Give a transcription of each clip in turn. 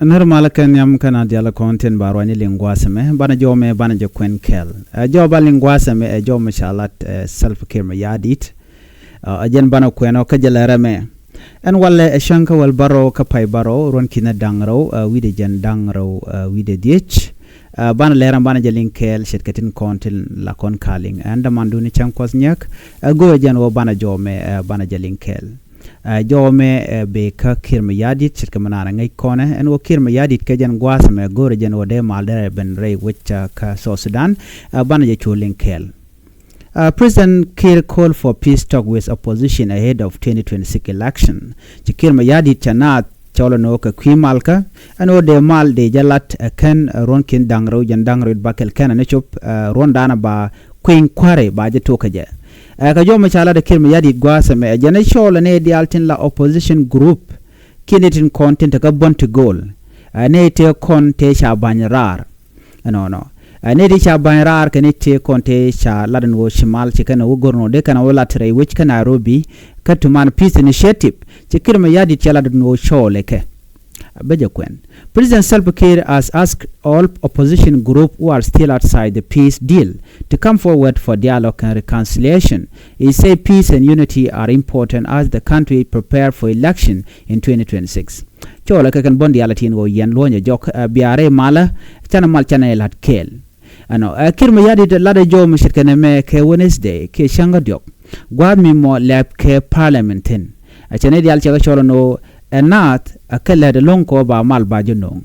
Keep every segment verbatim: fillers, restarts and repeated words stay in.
Nir malä kɛ nhiam kɛn a dial kɔn tin ba ruany liŋ gua̱a̱th ɛmɛ, banɛ jɔw mɛ banɛ jɛ kuɛn kɛl. Ɛ jɔw ba liŋ gua̱a̱th ɛmɛ ɛ jɔw mɛ ca lat ɛ Salva Kiir Mayardit. Ɛ jɛn banɛ kuɛn ɔ kä jɛ lɛrɛ mɛ. Ɛn walɛ ɛ cäŋ kä wäl bärɔw kä pay bärɔw ruɔ̱n ki̱n ɛ da̱ŋ rɛw ɛ wi̱dɛ jɛn da̱ŋ rɛw ɛ wi̱dɛ dhiec. Ɛ banɛ lɛrɛ banɛ jɛ liŋ kɛɛl ce̱tkɛ tin kɔn tin la kɔn ka liŋ. Ɛn dämandun cäŋ kuɔth nyäk ɛ go̱o̱rɛ jɛn ɣöö banɛ jɔw mɛ ɛ banɛ jɛ liŋ kɛɛl. Ɛ jɔw mɛ ɛ bee kä Kiir Mayardit ce̱tkɛ mi naan ɛ ŋäc kɔnɛ ɛn ɣöö Kiir Mayardit kɛ jɛn gua̱a̱th ɛmɛ go̱o̱rɛ jɛn ɣöö dee mal dee rɛ ben rɛy wec kä South Sudan. Ɛ banɛ jɛ cu liŋ kɛɛl. Ɛ President Kiir call for peace talk with opposition ahead of twenty twenty-six election. Ci Kiir Mayardit cɛ naath cɔl ɛn ɣöö kɛ kui̱ malkä ɛn ɣöö dee mal dee jɛ lat ɛ kɛn ɛ ruɔ̱n ki̱n da̱ŋ rɛw jɛn da̱ŋ rɛw it bakɛl kɛn ɛ ni cop ɛ ruɔ̱n daanɛ ba kui̱ny kua̱ri ba jɛ tok kɛ jɛ. Ɛ kɛ jɔw mɛ ca lat ɛ Kiir Mayardit gua̱a̱th ɛmɛ ɛ jɛn ɛ cɔl ɛ ni diaal tin la opposition group kiɛ ni tin kɔn tin te kä buɔ̱n ti go̱o̱l. Ɛ ni te kɔn te ca ba̱ny raar. Ɛnɔnɔ ɛ ni ti ca ba̱ny raar kɛ ni te kɔn te ca lat ɛn ɣöö ci mal ci kɛn ɛ wä go̱r nɔ dee kɛn ɛ wä lat rɛy wec kä Nairobi kä tuman peace initiative ci Kiir Mayardit ca lat ɛn ɣöö cɔɔl ɛ kɛ. Bä jɛ kuɛn. President Salva Kiir has asked all opposition group who are still outside the peace deal to come forward for dialogue and reconciliation. He said peace and unity are important as the country prepare for election in twenty twenty-six. Cɔɔlɛ kɛ kɛn buɔ̱n diaal a tin ɣöö yɛn luɔ̱nyɛ jɔk ɛ biaarɛ malä canɛ mal canɛ la̱t kɛɛl. Ɛnɔ ɛ Kiir Mayardit latdɛ jɔw mi ce̱tkɛ nɛmɛ kɛ Wednesday kiɛ cäŋ kä diɔ̱k. Gua̱a̱th mi mɔ lɛp kɛ parliament thi̱n. Ɛ cɛ ni diaal cɛ kɛ cɔl ɛn ɣöö ɛ naath ɛ kɛ lɛt ɛlɔ̱ŋ kɔ ba mal ba jɛ no̱o̱ŋ.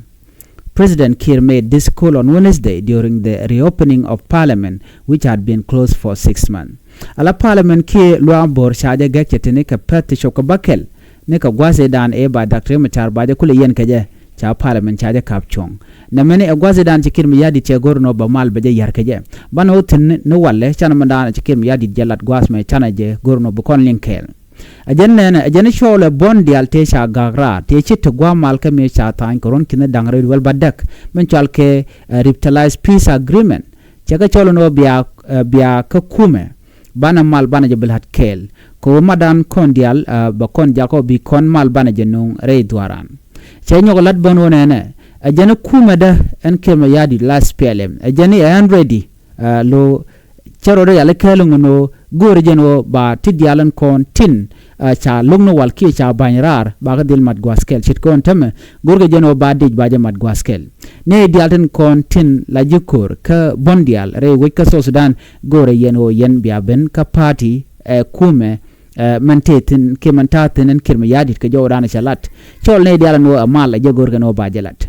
President Kiir made this call on Wednesday during the reopening of parliament, which had been closed for six months. Ala parliament kiɛ luaak bo̱r ca jɛ gɛk cɛ tini kɛ pɛth ti cop kɛ bäkɛl ni kɛ gua̱a̱th ëëdan ëë ba Doctor Riek Machar ba jɛ kulɛ yɛn kɛ jɛ ca parliament ca jɛ ka̱p cuɔ̱ŋ. Nɛmɛni ɛ gua̱a̱th ëëdan ci Kiir Mayardit cɛ go̱r nɔ ba mal bɛ jɛ yär kɛ jɛ. Banɛ wä thi̱n ni walɛ canɛ mɛndan ci Kiir Mayardit jɛ lat gua̱a̱th mɛ canɛ jɛ go̱r nɔ bi kɔn liŋ kɛɛl. Ɛ jɛn nɛnɛ ɛ jɛn cɔɔlɛ buɔ̱n diaal tëë ca gak raar tëë ci ti gua̱a̱th mal kä mëë ca tha̱a̱ny kɛ ruɔ̱n ki̱n da̱ŋ rɛw wal ba däk min cɔal kɛ ɛ revitalized peace agreement. Cɛ kɛ cɔl ɛn ɣöö bia ɛ bia kä kumɛ banɛ mal banɛ jɛ bi la̱t kɛɛl kɛ ɣöö madan kɔn diaal ɛ bɛ kɔn jakɔ bi kɔn mal banɛ jɛ nuŋ rɛy dhuaaran. Cɛ nyɔk ɛ la̱t bän ɣöö nɛnɛ ɛ jɛn kumɛ dä ɛn Kiir Mayardit la S P L M ɛ jɛn ɛ ɛn ready ɛ lo cä rɔ dee yal i̱ kɛɛl ŋun ɣöö go̱o̱rɛ jɛn ɣöö ba ti diaal ɛn kɔn tin ɛ ca lo̱k ni wal kiɛ ca ba̱ny raar ba kä dhil mat gua̱a̱th kɛl ce̱tkɛ ɣöö ɛn tämɛ go̱o̱rkɛ jɛn ɣöö ba dic ba jɛ mat gua̱a̱th kɛl. Ni diaal tin kɔn tin la ji̱ ko̱r kä buɔ̱n diaal rɛy wec kä South Sudan go̱o̱rɛ yɛn ɣöö yɛn bia ben kä party ɛ kumɛ ɛ mɛn tëë thi̱n kiɛ mɛn ta̱a̱ thi̱n ɛn Kiir Mayardit kɛ jɔwdan cɛ lat. Cɔl ni diaal ɛn ɣöö ɛ mal ɛ jɛ go̱o̱rkɛ ɛn ɣöö ba jɛ lat.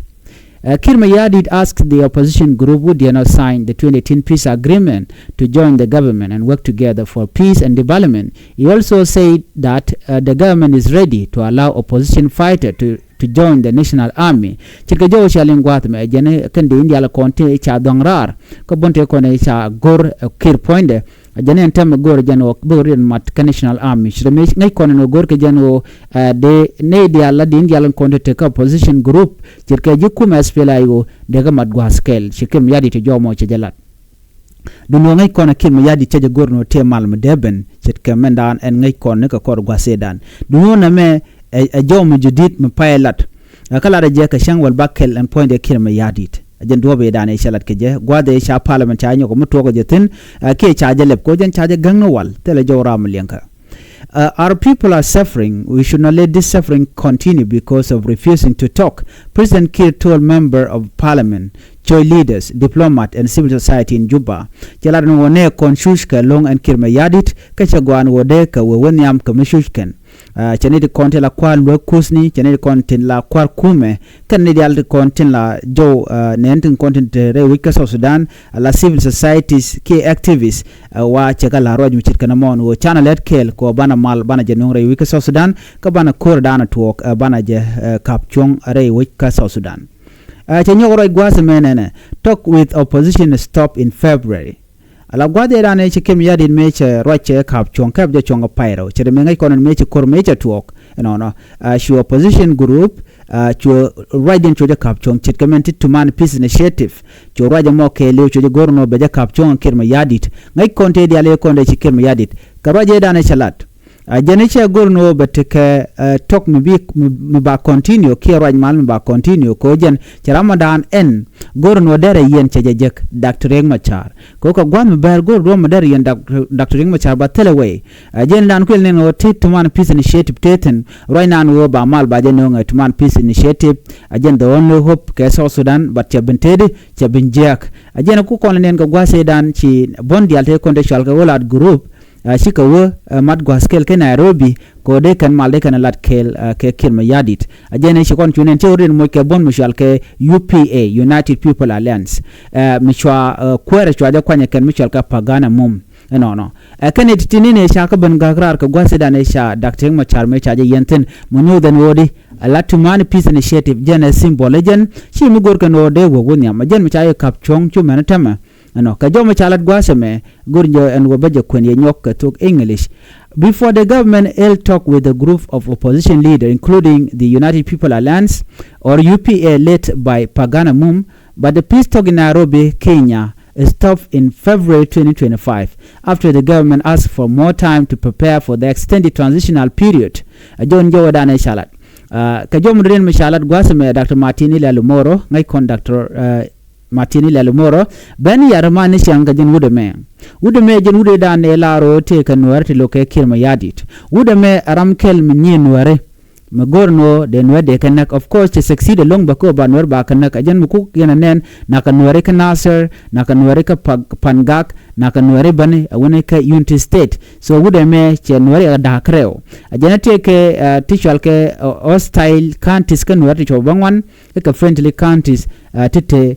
Uh, Kiir Mayardit asked the opposition group who did not sign the twenty eighteen peace agreement to join the government and work together for peace and development. He also said that uh, the government is ready to allow opposition fighter to, to join the national army. Ce̱tkɛ jɔw cɛ liŋ gua̱a̱th mɛ jɛn kɛn di in diaal kɔn ti ca dhɔŋ raar kä buɔ̱n ti kɔn ca go̱r uh, Kiir puɔ̱nydɛ. Jɛn ɛn tɛm go̱o̱r jɛn ɣöö bikɛ riɛn mat kä national army. Ci rɛ mi ŋäc kɔn ɛn ɣöö go̱o̱r kɛ jɛn ɣöö dee nɛy diaal la di̱i̱n diaal in kɔn te te kä opposition group ce̱tkɛ ji̱ kumɛ S P L A I O dee kɛ mat gua̱a̱th kɛl. Ci Kiir Mayardit ti jɔw mɔ cɛ jɛ lat. Duŋ ɣöö ŋäc kɔn ɛ Kiir Mayardit cɛ jɛ go̱o̱r ɛn ɣöö tëë mal mi dee ben ce̱tkɛ mɛn daan ɛn ŋäc kɔn ni kɛ kɔr gua̱a̱th ëëdan. Duŋ ɣöö nɛmɛ ɛ jɔw mi jɛ di̱t mi pay lat. Ɛ kä lat ɛ jɛ kɛ cäŋ wäl ba kɛl ɛn puɔ̱nydɛ Kiir Mayardit. Ɛ jɛn duɔ̱ɔ̱p ëëdan ëë cɛ lat kɛ jɛ gua̱a̱th ëë ca parliament ca nyɔk mi tuɔɔk ɛ jɛ thi̱n. Ɛ kiɛ ca jɛ lɛp kɛ ɣöö jɛn ca jɛ gäŋ ni wal thilɛ jɔw ram mi liɛŋkä. Uh, our people are suffering. We should not let this suffering continue because of refusing to talk. President Kiir told member of parliament, church leaders, diplomat and civil society in Juba. Cɛ lat ni wä nɛ kɔn cuc kɛ loŋ ɛn Kiir Mayardit kä cɛ gɔaan wä dee kɛ wee wä nhiam kɛ mi cuc kɛn. Uh, cɛ ni ti kɔn ti la kua̱r luäk kuthni, cɛ ni ti kɔn ti la kua̱r kumɛ, kɛn ni diaal ti kɔn tin la jɔw uh, nɛn tin kɔn tin te rɛy wec kä South Sudan, la civil societies kiɛ activists. Uh, wa cɛ kɛ la ruac mi ce̱tkɛ nɔmɔ ɛn ɣöö canɛ lɛt kɛɛl kɛ ɣöö banɛ mal banɛ jɛ nuŋ rɛy wec kä South Sudan kä banɛ ko̱r danɛ tuɔɔk uh, banɛ jɛ uh, ka̱p cuɔ̱ŋ rɛy wec kä South Sudan. Uh, cɛ nyɔk ruac gua̱a̱th ɛmɛ nɛnɛ, talk with opposition stop in February. Ala gua̱a̱th ëëdan ëë ci Kiir Mayardit mëë cɛ ruac cɛ ka̱p cuɔ̱ŋ kɛp jɛ cuɔ̱ŋ kɛ pay rɛw cɛ ri mëë ŋäc kɔn ɛn mëë ci ko̱r mëë cɛ tuɔɔk. Ɛnɔnɔ uh, cu opposition group uh, cu ruacdiɛn cu jɛ ka̱p cuɔ̱ŋ ce̱tkɛ mɛn ti tuman peace initiative. Cu ruac ɛmɔ kɛɛliw cu jɛ go̱r nɔ bɛ jɛ ka̱p cuɔ̱ŋ Kiir Mayardit. Ŋäc kɔn tëë diaal ëë kɔn dee ci Kiir Mayardit kɛ ruac ëëdan ëë cɛ lat. A jɛn i̱ cɛ go̱r ni ɣöö bɛ tekɛ tɔk mi bi mi ba continue kiɛ ruac mal mi ba continue kɛ ɣöö jɛn cɛ Ramadan ɛn go̱r ni ɣöö derɛ yiɛn cɛ jɛ jek Doctor Riek Machar. Kɛ ɣöö kɛ gua̱th mi bɛɛr go̱r duɔ̱ɔ̱p mi derɛ yiɛn Doctor Riek Machar ba thilɛ wei. A jɛn dan kuël ni ɣöö ti tuman Peace Initiative te thi̱n ruac nan ɣöö ba mal ba jɛ nööŋɛ tuman Peace Initiative. A jɛn the only hope kɛ South Sudan, but cɛ ben tëëdi cɛ ben jiääk. A jɛn ku kɔn ni nɛn kɛ gua̱th ëëdan ci buɔ̱n diaal te kɔn te cual kɛ ɣöö lat group. A cikɛ wä mat gua̱a̱th kɛl kä Nairobi kɛ ɣöö dee kɛn mal dee kɛn lat kɛɛl kɛ Kiir Mayardit. A jɛn ɛ ci kɔn cu nɛn cɛ ɣöö rin moc kɛ buɔ̱n mi cual kɛ U P A, United People Alliance, mi cua kuäärɛ cua jɛ kuany ɛ kɛn mi cual kɛ Pagana Mum. Ɛnɔnɔ ɛ kɛn ɛ ti̱ti̱ ni nɛ ca kä ben gäk raar kɛ gua̱a̱th ëëdan ɛ ca Doctor Riek Machar mëë ca jɛ yiɛn thi̱n mi nyuuth ɛn ɣöö di a la tuman Peace Initiative jɛn ɛ symbol ɛ jɛn ci mi go̱r kɛn ɣöö dee wä wä nhiam ɛ jɛn mi ca jɛ ka̱p cuɔ̱ŋ cu mɛn ɛ tämɛ. Ɛnɔ kɛ jɔmɛ ca lat gua̱a̱th ɛmɛ go̱r jɛ ɛn wä bä jɛ kuɛn yɛ nyɔk kɛ thok English. Before the government held talk with a group of opposition leaders, including the United People Alliance, or U P A, led by Pagana Mum, but the peace talk in Nairobi, Kenya, stopped in February twenty twenty-five after the government asked for more time to prepare for the extended transitional period. A jɔn jɔwɛ dan ɛ ca lat kɛ jɔmɛ rin mi ca lat gua̱a̱th ɛmɛ Doctor Martin Ilya Lumoro, ŋäc kɔn Doctor Martin Ilya Lumoro. Ben yar man ni ciaŋ kɛ jɛn wut ɛmɛ. Wut ɛmɛ jɛn wut ëëdan ɛ la rɔ tëë kɛ Nuɛɛri ti lo̱k kɛ Kiir Mayardit. Wut ɛmɛ ɛ ram kɛl mi nyiee Nuɛɛri. Mi go̱r ni ɣöö dee Nuɛɛri dee kɛ näk. Of course cɛ succeed ɛlɔ̱ŋ bɛ kɛ ɣöö ba Nuɛɛri ba kɛ näk. Ɛ jɛn mi kuk yɛn ɛ nɛn nakä Nuɛɛri kä Nasir, nakä Nuɛɛri kä Pangak, nakä Nuɛɛri bäni ɛ wuni kä Unity State. So wut ɛmɛ cɛ Nuɛɛri ɛ da̱a̱k rɛw. Ɛ jɛn ɛ tëë kɛ ti cual kɛ hostile counties kä Nuɛɛri ti cuɔ bä ŋuan. Kɛ friendly counties ti te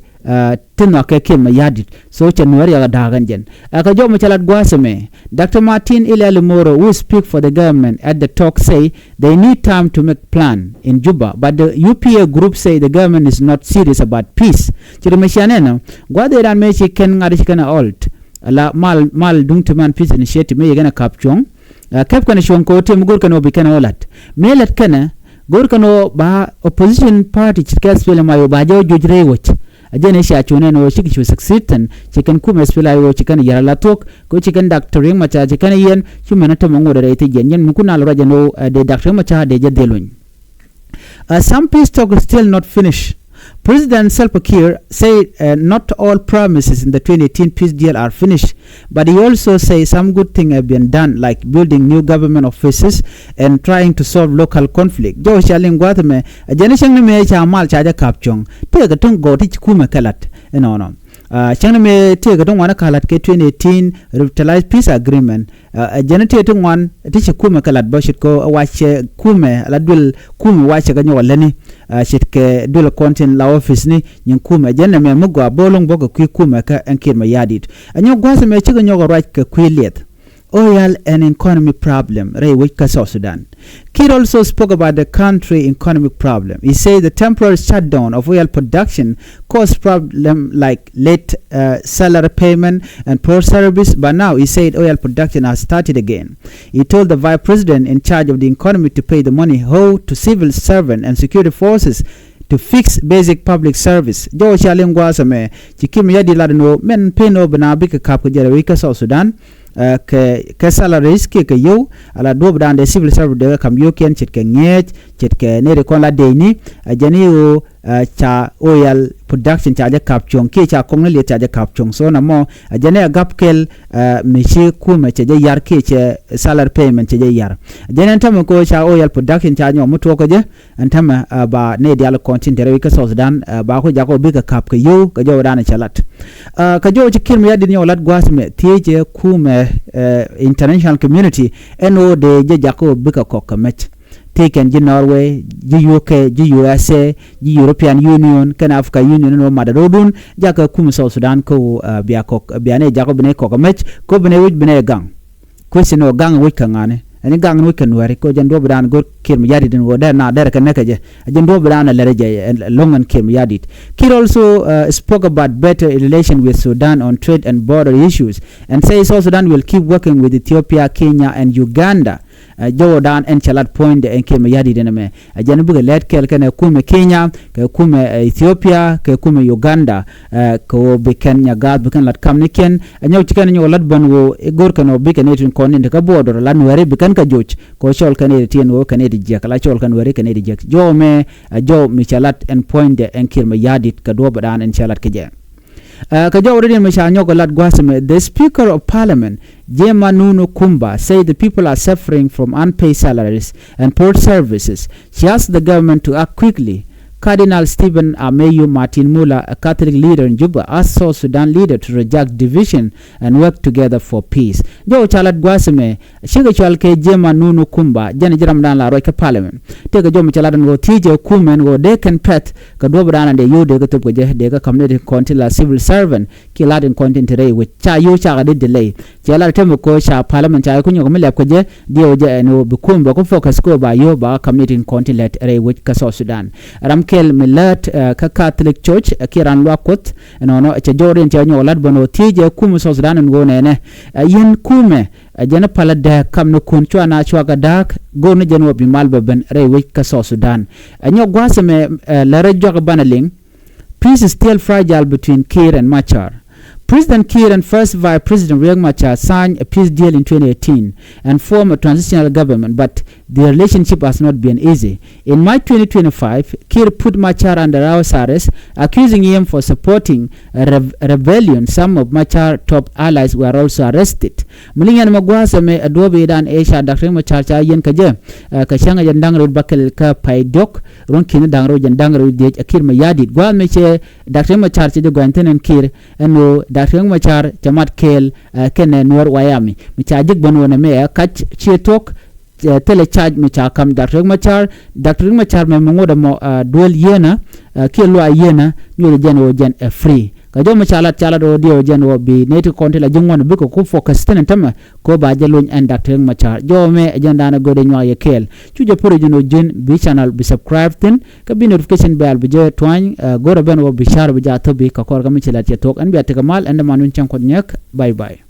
ti nhɔakɛ Kiir Mayardit. So cɛ Nuɛɛri ɛ da̱a̱k ɛn jɛn. Ɛ kɛ jɔmɛ ca lat gua̱a̱th ɛmɛ. Doctor Martin Ilya Lumoro, who speak for the government at the talk, say they need time to make plan in Juba, but the U P A group say the government is not serious about peace. Ci ri mɛ cian ɛnɔ gua̱a̱th ëëdan mëë ci kɛn ŋa̱t ci kɛn ɛ ɣɔlt. Ala mal mal duŋ ti man Peace Initiative mëë yɛ kɛn ɛ ka̱p cuɔ̱ŋ. Kɛp kɛn ɛ cuɔ̱ŋ kɛ ɣöö tëë mi go̱r kɛn ɣöö bi kɛn ɛ ɣöö lat mëë lat kɛn ɛ go̱r kɛn ɣöö ba opposition party ci kɛ S P L M I O ba jɛ ɣöö juc rɛy wec. A jɛn ɛ cia cu nɛn ɣöö cikɛ cu succeed thi̱n ci kɛn kumɛ S P L M I O ci kɛn yɛr ala thuɔ̱k kɛ ɣöö ci kɛn Doctor Riek Machar ci kɛn yɛn cu mɛn ɛ tämɛ ŋot rɛy thi̱ jiɛn jɛn mi kun al ruac ɛn ɣöö dee Doctor Riek Machar dee jɛ dhil weny. Uh, some peace talk is still not finished. President Salva Kiir said uh, not all promises in the twenty eighteen peace deal are finished, but he also says some good things have been done, like building new government offices and trying to solve local conflict. Jɔw ca liŋ gua̱a̱th mɛ a jɛn cäŋ ni mɛ ca mal ca jɛ ka̱p cuɔ̱ŋ tëëkɛ tuŋ gɔw ti ci kumɛ kɛ lat. Ɛnɔnɔ cäŋ ni mɛ tëëkɛ tuŋ wanɛ ka̱ lat kɛ twenty eighteen revitalized peace agreement. Ɛ jɛn tëë ti ŋuan ti ci kumɛ kɛ lat bä ce̱tkɛ ɛ wac cɛ kumɛ la duël kumɛ wac cɛ kɛ nyɔk ɛ lätni. Ce̱tkɛ duël kɔn tin la office ni nyin kumɛ jɛn nɛmɛ mi gɔaa bä lo̱ŋ bä kɛ kui̱ kumɛ kä ɛn Kiir Mayardit. Ɛ nyɔk gua̱a̱th ɛmɛ cikɛ nyɔk ɛ ruac kɛ kui̱ liɛth. Oil and economy problem rɛy wec kä South Sudan. Kiir also spoke about the country economic problem. He said the temporary shutdown of oil production caused problem like late uh, salary payment and poor service, but now he said oil production has started again. He told the vice president in charge of the economy to pay the money owed to civil servant and security forces to fix basic public service. Jɔw ca liŋ gua̱a̱th ɛmɛ ci Kiir Mayardit lat ni ɣöö mɛn pen ɣöö bi na bikɛ ka̱p kɛ jɛrɛ wec kä South Sudan. Kɛ kɛ salaries kiɛ kɛ yio̱w ala duɔ̱ɔ̱pdan dee civil service dee kɛ ka̱m yio̱wkiɛn ce̱tkɛ ŋi̱eec ce̱tkɛ nɛy ti kɔn la dee ni. Ɛ jɛn i̱ ɣöö ca oil production ca jɛ ka̱p cuɔ̱ŋ kiɛ ca kɔŋni liɛth ca jɛ ka̱p cuɔ̱ŋ. So na mɔ ɛ jɛn i̱ ɛ gap kɛl mi ci kumɛ cɛ jɛ yar kiɛ cɛ salary payment cɛ jɛ yar. Ɛ jɛn ɛn tämɛ kɛ ɣöö ca oil production ca nyɔk mi tuɔɔk kɛ jɛ. Ɛn tämɛ ba nɛy diaal kɔn tin te rɛy wec kä South Sudan ba ku jakä bikɛ ka̱p kɛ yio̱w kɛ jɔwdan cɛ lat. Kɛ jɔw ci Kiir Mayardit nyɔk lat gua̱a̱th mɛ thiecɛ kumɛ international community ɛn ɣöö dee jɛ jakä bikɛ kɔk kɛ mɛc. Thiec kɛn ji̱ Norway, ji̱ U K, ji̱ U S A, ji̱ European Union kɛn Africa Union ɛn ɣöö mat ɛ ro̱o̱dun jakä kumɛ South Sudan kä ɣöö bia kɔk bia nɛy jakä bi nɛy kɔk kɛ mɛc kä bi nɛy wec bi nɛy gaŋ. Question ɔ gaŋ wec kä ŋa̱ni ɛn i̱ gaŋ ni wec kä Nuääri kɛ ɔ jɛn duɔ̱ɔ̱pdan go̱r Kiir Mayardit in ɣöö dɛr na dɛr kɛ näk kɛ jɛ. Ɛ jɛn duɔ̱ɔ̱pdan ɛ lɛr jɛ lo̱ŋ ɛn Kiir Mayardit. Kiir also uh, spoke about better relation with Sudan on trade and border issues and say South Sudan will keep working with Ethiopia, Kenya and Uganda. Ɛ jɔwdan ɛn cɛ lat puɔ̱nydɛ ɛn Kiir Mayardit ɛn ɛmɛ. Ɛ jɛn bikɛ lɛt kɛl kɛnɛ kumɛ Kenya, kɛ kumɛ, ɛ, Ethiopia, kɛ kumɛ Uganda. Ɛ kɛ ɣöö bi kɛn nyagath bi kɛn lat kamnikiɛn. Ɛ nyɔk ci kɛn nyɔk lat bän ɣöö i̱ go̱r kɛn ɣöö bikɛ nɛy tin kɔn tin te kä border la Nuɛri bi kɛn kɛ joc. Kɛ ɣöö cɔl kɛn nɛy ti tiɛn ɣöö kɛ nɛy ti jiäk, la cɔl kɛn Nuɛri kɛ nɛy ti jiäk. Jɔw ɛmɛ ɛ jɔw mi cɛ lat ɛn puɔ̱nydɛ ɛn Kiir Mayardit kɛ duɔ̱ɔ̱pdan ɛn cɛ lat kɛ jɛ. Ɛ kɛ jɔw rɛdiɛn mi ca nyɔk ɛ lat gua̱a̱th ɛmɛ, the Speaker of Parliament, Jema Nunu Kumba, say the people are suffering from unpaid salaries and poor services. She asked the government to act quickly. Cardinal Stephen Ameyu Martin Muller, a Catholic leader in Juba, asked South Sudan leader to reject division and work together for peace. Jɔw ca lat gua̱a̱th ɛmɛ, cikɛ cɔal kɛ Jema Nunu Kumba, jɛn ji̱ ramdan la ruac kä Parliament. Tëëkɛ jɔw mi cɛ lat ɛn ɣöö thiecɛ kumɛn ɣöö dee kɛn pɛ̈th kɛ duɔ̱ɔ̱pdan dee yio̱w dee kɛ thöp kɛ jɛ, dee kɛ community kɔn tin la civil servant kiɛ lat in kɔn tin te rɛy wec. Ca yio̱w cakɛ dee delay. Cɛ lat tɛmɛ kɛ ɣöö ca Parliament ca ku nyɔk mi lɛp kɛ jɛ, diɛw jɛ ɛn ɣöö bi kumɛ bɛ ku focus kɛ ɣöö ba yio̱w ba community kɔn tin lɛt rɛy wec kä South Sudan. Ram kɛl mi lät, ɛ, kä Catholic Church, ɛ, kiɛ ran luak Kuoth, ɛnɔnɔ cɛ jɔwdiɛn cɛ nyɔk lat bän ɣöö thiecɛ kumɛ South Sudan ɛn ɣöö nɛnɛ, ɛ, yɛn kumɛ, ɛ, jɛn ɛ palä dääk kamnikun cua na cua kɛ da̱a̱k, go̱r ni jɛn ɣöö bi mal bɛ ben rɛy wec kä South Sudan. Ɛ nyɔk gua̱a̱th ɛmɛ, ɛ, lärä juak banɛ liŋ. Peace is still fragile between Kiir and Machar. President Kiir and First Vice President Riek Machar signed a peace deal in twenty eighteen and formed a transitional government, but their relationship has not been easy. In March twenty twenty-five, Kiir put Machar under house arrest, accusing him for supporting a rev-, rebellion. Some of Machar top allies were also arrested. Mi liŋ ɛn mɛ gua̱a̱th ɛmɛ ɛ duɔ̱ɔ̱p i̱dan ëë ca Dak Riek Machar ca yɛn kä jɛ, ɛ, kä cäŋ ɛ jɛn da̱ŋ rɛw bäkɛl kä pay diɔ̱k, ruɔ̱n ki̱ni da̱ŋ rɛw jɛn da̱ŋ rɛw dhiec ɛ Kiir Mayardit. Gua̱a̱th mi cɛ Dak Riek Machar cɛ jɛ gɔ̱a̱ny thi̱n ɛn Kiir ɛn ɣöö Dak Riek Machar cɛ mat kɛɛl, ɛ, kɛnɛ Nuɛr White Army. Mi ca jik bän ɣöö nɛmɛ ɛ kac ciɛ thuɔ̱k, ɛ, thilɛ charge mi ca ka̱m Dak Riek Machar. Dak Riek Machar mɛ mi ŋot ɛmɔ, ɛ, duel yieenä, ɛ, kiɛ luaac yieenä, nyuɔth jɛn ɣöö jɛn ɛ free. Kɛ jɔw mi ca lat, ca lat ɣöö diɛw jɛn ɣöö bi nɛy ti kɔn ti la ji̱ ŋuɔ̱n bikɛ ku focus thi̱n ɛn tämɛ, kɛ ɣöö ba jɛ lony ɛn Dak Riek Machar. Jɔw ɛmɛ ɛ jɛn da̱a̱n ɛ göödɛ nyuak yɛ kɛɛl. Cu jɛ pur ji̱n ɣöö ji̱n bi channel bi subscribe thi̱n, kä bi notification bell bi jɛ tuany, ɛ, go̱rɛ ben ɣöö bi car bi jɛ a thöp bi kɛ kɔr kä mi ci lat cɛ thuɔ̱k. Ɛn bia tekɛ mal, ɛn däman wun cäŋ Kuɔth Nyɛk. Bye bye.